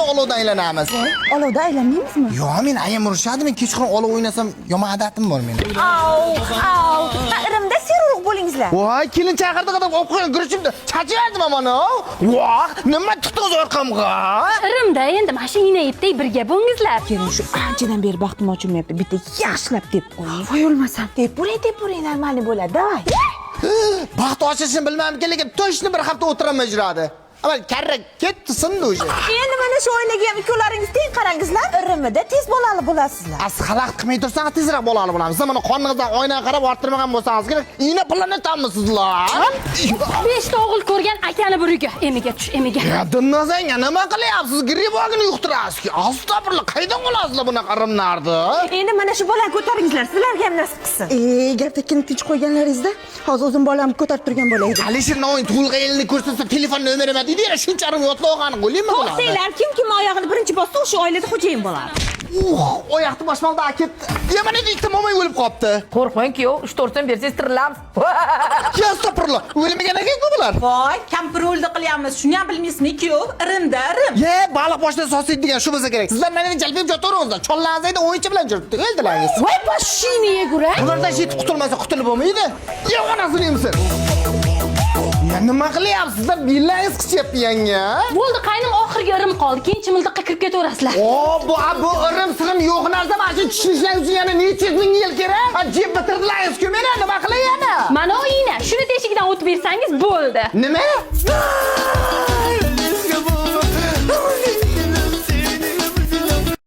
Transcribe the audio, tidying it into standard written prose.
va olovdan aylanamiz. Olovda aylanmaymizmi? Yo'q, men ayam urishadi, men kechqurun olov o'ynasam yomon odatim bor meni. Au, au. Ha, irimda serurug' bo'lingizlar. Voy, kelin chaqirdi qadam olib qo'ygan guruchimni chachaverdim mana. Voh, nima tiqdingiz orqamga? Irimda endi mana shu igna ipdek birga bo'lingizlar. Kelin, shu anchadan beri baxtim ochilmayapti. Bitta yaxshilab deb qo'ying. Voy, o'lmasam. Deb bo'ring, deb bo'ring, нормальный bo'ladi. Давай. Baxt ochilishini bilmamkan, lekin точно bir hafta o'tiraman yuradi. Amal karra ketdi, sindi уже. Endi mana shu oilaga ham ikkovlaringiz teng qarangizlar. Irimida tez bolali bo'lasizlar. As xalaqit qilmay tursangiz tezroq bolali bo'lamiz. Siz mana qorningizdan oynaga qarab orttirmagan bo'lsangiz kerak. Igna planetammisizlar? Beshta o'g'il ko'rgan akani buriga. Emiga tush, emiga. Ya Dilnozanga nima qilyapsiz? Gribogini yuqtirasiz. Astag'firullah, qaydan olasizlar bunaqa irimlarni? Endi mana shu bolani ko'taringizlar, sizlarga ham nasib qilsin. E, gap tekkini tinch qo'yganlaringizda hozir o'zim bolamni ko'tarib turgan bo'laydi. Alisher Navoiy tug'ilgan yilini ko'rsatsa telefon nomerim deydi, yana shuncha irim yodlab olgani qo'ylaymi bularni? To'xtanglar, kim kim oyog'ini birinchi bossa, o'sha oilada xo'jayin bo'ladi. Oyoqni boshmoqda ketdi. Ya mana ikkita mo'may o'lib qolibdi. Qo'rqmang kuyov, 3-4 so'm bersangiz tirilamiz. Ya astag'firullah, o'lmagan ekan-ku bular. Voy, kampir o'ldi qilyapmiz. Shuni ham bilmaysizmi, kuyov? Irimda, irim. Ye, baliq boshida sosiydi degan shu bo'lsa kerak. Sizlar meni jalpib yotaveringizlar. Chollaringizda o'yinchi bilan yuribdi. O'ldilaringiz. Voy boshini yegura. Bulardan yetib qutulmasa qutulib bo'lmaydi. Ya onasini emsin. Ya nima qilyapsizlar? Bellaringiz qichyapti yanga. Bo'ldi, qaynim, oxirgi irim qoldi. Keyin chimildiqqa kirib ketaverasizlar. O, bu irim sirim yo'q narsa, mana shu tushunishlar uchun yana necha yuz ming yil kerak. Ha, jeb bitirdilaringiz-ku meni, nima qilay yana? Mana u igna. Shuni teshigidan o'tib bersangiz bo'ldi. Nima?